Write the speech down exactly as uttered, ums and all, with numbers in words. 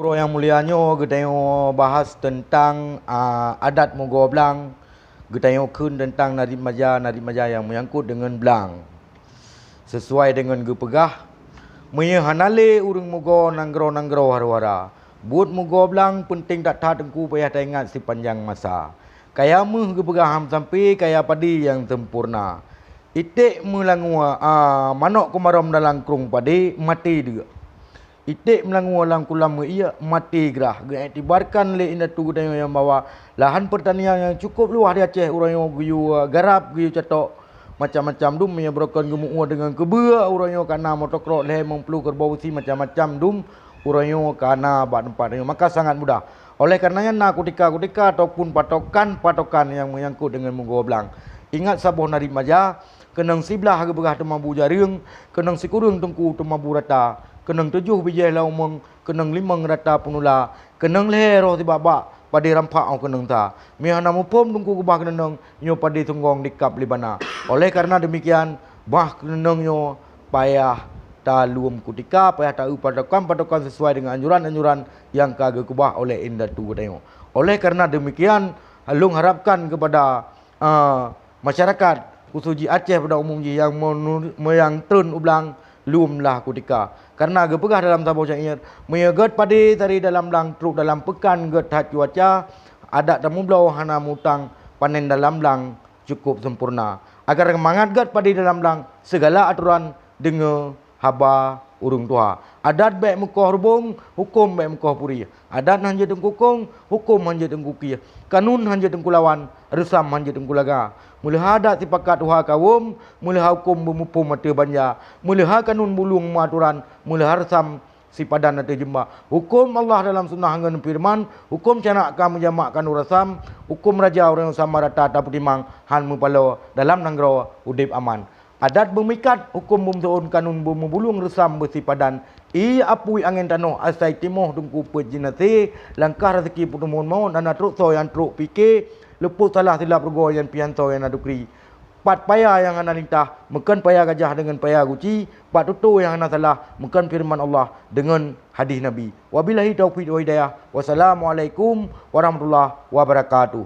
Uroe nyang mulia nyoe geutanyoe bahas teuntang, a, adat mugoe blang, geutanyoe kheun teuntang narit maja, narit maja nyang meunyangkot deungon blang. Sisuai deungon geupeugah, meunyoe hana lé ureuëng mugoe nanggroe-nanggroe hara-hara, buet mugoe blang peunteng that-that Teungku payah taingat sipanjang masa. Kaya méuh geupeugah ham sampoe kaya padi nyang sempurna. Iték meulangue, a, manök keumarôm dalam krueng padé maté deuk. Iték meulangue lam kulam meuiek maté grah. Geuiktibarkan lé indatu geutanyoe nyang bahwa lahan peurtanian nyang cukup luwah di Aceh uroe nyoe geuyue garab, geuyue catok macam-macam dum, meunyoe beurokon geumeuue deungon keubeue uroe nyoe ka na meutokrok lhée meupulo keureubeue beusi macam-macam dum uroe nyoe ka na bak teumpat nyoe. Maka sangat mudah. Oleh kareuna nyan na kutika-kutika ataupun patokan-patokan nyang meunyangkot deungon mugoe blang. Ingat saboh narit maja, keunong siblah geupeugah teumabu jareueng, keunong sikureueng teungku teumabu rata, keunong tujoh bijéh lam umong, keunong limong rata peunula, keunong lhée roh sibak-bak padé rampak 'oh keunong sa. Meunyoe hana muphom teungku keubah keunong, nyoe padé sunggong dikab lé bana. Oleh kareuna deumikian, bah keunong nyoe payah taleuem kutika, payah taeu patokan-patokan sisuai deungon anjuran-anjuran nyang ka geukeubah oleh indatu geutanyoe. Oleh kareuna deumikian, lôn harapkan keupada, a, masyarakat, khusos jih Aceh pada umum jih nyang meunu-, nyang treun u blang, leuemlah kutika. Kareuna geupeugah dalam saboh syair, meunyoe gét padé tari dalam blang trok dalam peukan gét that cuaca, adat tamubloe hana mutang, panen dalam blang cukup sempurna. Agar mangat gét padé dalam blang, sigala atoran deungoe haba ureuëng tuha. Adat bék meukoh reubong, huköm bék meukoh puri. Adat han jeuet teungku kong, huköm han jeuet teungku kieh. Kanun han jeuet teungku lawan, reusam han jeuet teungku laga. Meuleuha adat sipakat tuha kawöm, meuleuha huköm beumuphom ateueh banja, meuleuha kanun bulueng meuatoran, meuleuha reusam sipadan ateueh jeumba. Huköm Allah dalam sunnah ngon feureuman, huköm syarak ka meujamak kanun reusam, huköm raja ureuëng sama rata tapeutimang han meupaloe dalam nanggroe udeb aman. Adat beumikat, huköm beumeusoe kanun beumeubulueng reusam beusipadan, ie apui angén tanoh asai timoh teungku peuet jinasé, langkah raseuki peuteumon mawöt hana trok soe nyang trok pike, leupot salah silap rugoe nyang pian soe nyang na dukri. Pat paya nyang hana lintah, meukon paya gajah deungon paya guci, pat tutoe nyang hana salah, meukon feureuman Allah deungon hadih Nabi. Wabillahi taufiq wal hidayah. Wassalamualaikum warahmatullahi wabarakatuh.